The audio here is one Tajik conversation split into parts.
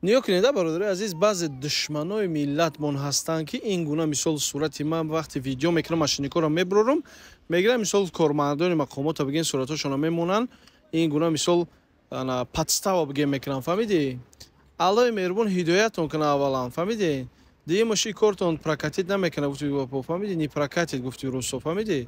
Нигоҳ кунед, бародари азиз, баъзе душманои миллатмон ҳастанд, ки ин гуна, мисол, сурати ман вақте видео мекунам, мошенникоро мебурорам, мегирам, мисол, кормандони мақомота бигем, суратҳошонро мемонанд, ин гуна, мисол, подстава бигем мекунам, фаҳмидӣ? Аллоҳи меҳрубон ҳидоятон кунад аввалан, фаҳмидӣ? Дуюмаш, и кортон прокатит намекунад, гуфти, фаҳмидӣ? Не прокатит, гуфти русо, фаҳмидӣ?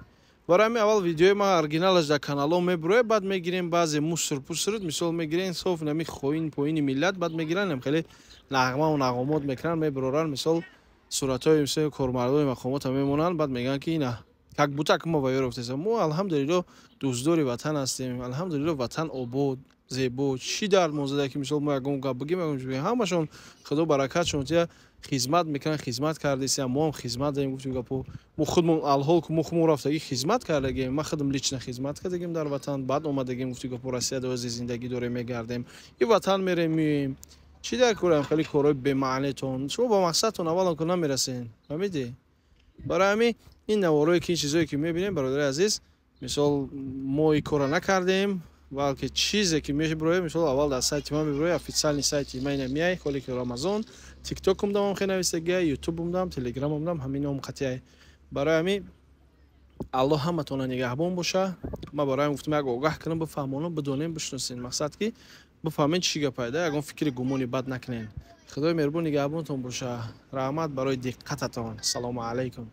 Барои ҳамин аввал видеои ман оригиналаш дар каналҳо мебурояд, баъд мегирем баъзе мусор пусрд, мисол, мегирем соф нами хоин поини миллат, баъд мегиранд, хеле нағмаву нағомот мекунанд, мебуроранд, мисол, суратҳои, мисол, кормардони мақомота мемонанд, баъд мегӯянд, ки ина как будто мо ба ёр афтесем. Мо, алҳамдулилло, дӯстдори ватан ҳастем, алҳамдулилло, ватан обод, зебо. Чӣ дард мо зада, ки, мисол, мо ягон гап бигем? Ҳамашон худо баракатшон тия, хизмат мекунанд, хизмат кардесиям, мо ҳам хизмат дорем, гуфтем гапо. Мо худмон алҳол мо худмон рафтагӣ хизмат кардагем, ман худам лично хизмат кардагем дар ватан, баъд омадагем, гуфти гапо, Россия давози зиндагӣ дорем, мегардем, и ватан мерем, меоем. Чӣ дар кораем хеле корҳои бемаънетон? Шумо ба мақсадтон аввалан ку намерасен, фаҳмидӣ? Барои ҳамин ин наворое ки, ин чизое ки мебинем, бародари азиз, мисол, мо ин корро накардем, балки чизе ки мебироем, мисол, аввал дар сайти ман мебирояд, официальный сайти ман ина меяй, холики Рамазон, Тиктокум дамам хе нависагия, Ютубум дам, Телеграмум дам, ҳамином қатъия. Барои ҳамин Аллоҳ ҳаматона нигаҳбон боша. Ман барои ҳамин гуфтам, як огаҳ кунам, бифаҳмонам, бидонем, бишносен, мақсад ки бифаҳмем чӣ гапайда, ягон фикри гумони бад накунем. Худои меҳрубон нигаҳбонтон боша. Раҳмат барои диққататон. Ассалому алайкум.